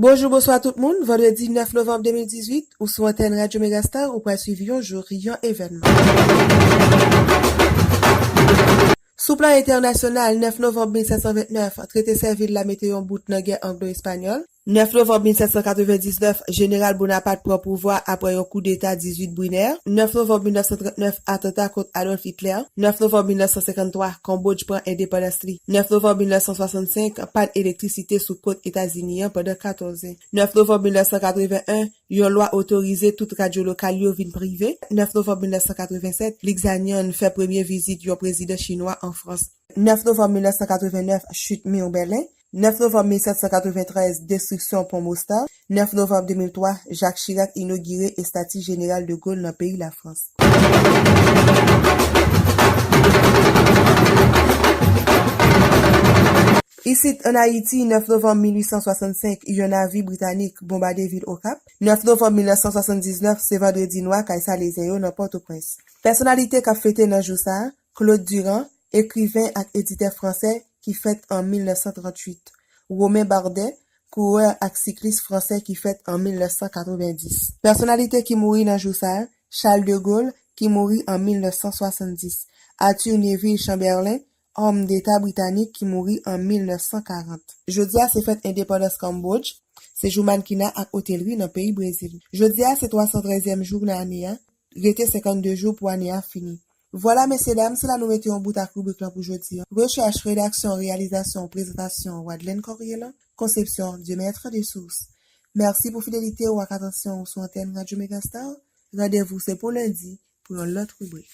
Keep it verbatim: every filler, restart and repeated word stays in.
Bonjou, bonswa tout moun. Vandredi nèf novanm de mil dizuit, ou sou antèn Radyo Megastar, ou pral swiv yon jou, yon evènman. Sou plan entènasyonal, nèf novanm mil sèt san vennèf, trete Sèvil la mete yon bout nan gè anglo-espanyòl. Nèf novanm mil sèt san katrevendiznèf, jeneral Bonaparte pran pouvwa apre yon koudeta dizuit Brunner. Nèf novanm mil nèf san trannèf, atanta kont Adolf Hitler. Nèf novanm mil nèf san senkanntwa, Kanbodj pran endepandans li. Nèf novanm mil nèf san swasannsenk, pann elektrisite sou kot Etazini an pandan katòz zè. Nèf novanm mil nèf san katreven en, yon lwa otorize tout radyo lokal yo vin prive. Nèf novanm mil nèf san katrevensèt, Li Xiannian fè premye vizit yon prezidan chinwa an Frans. Nèf novanm mil nèf san katrevennèf, chit mi Bèlen. Nèf novanm mil sèt san katreventrèz, destriksyon pon Mostar. Nèf novanm de mil twa, Jacques Chirac inogire estati Jeneral de Gaulle nan peyi Lafrans. Isit, ann Ayiti, nèf novanm mil uit san swasannsenk, yon navi britanik bonbade vil Okap. Nèf novanm mil nèf san swasanndiznèf, se Vandredi Nwa kay Salezen yo nan Pòtoprens. Pèsonalite k ap fete nan jou sa a, Claude Durand, ekriven ak editè fransè ki fèt an mil nèf san tranntuit, Romain Bardet, kourè ak siklis fransè ki fèt an mil nèf san katrevendis. Pèsonalite ki mouri nan jou sa a, Charles de Gaulle, ki mouri an mil nèf san swasanndis, Arthur Neville Chamberlain, òm deta britanik ki mouri an mil nèf san karant. Jodi a se fèt endepandans Kanbodj, se jou mannkina ak otelri nan peyi Brezil. Jodi a se twa san trèzyèm jou nan ane a, rete senkannde jou pou ane a fini. Vwala, mesye dam, se la nou mete yon bout ak ribrik lan pou jodi a. Rechèch, redaksyon, reyalizasyon, prezantasyon, Wadlèn Kòrye lan, konsepsyon, Dieumaître Dessources. Mèsi pou fidelite w ak atansyon w sou antèn Radyo Megastar. Randevou se pou lendi pou yon lòt ribrik.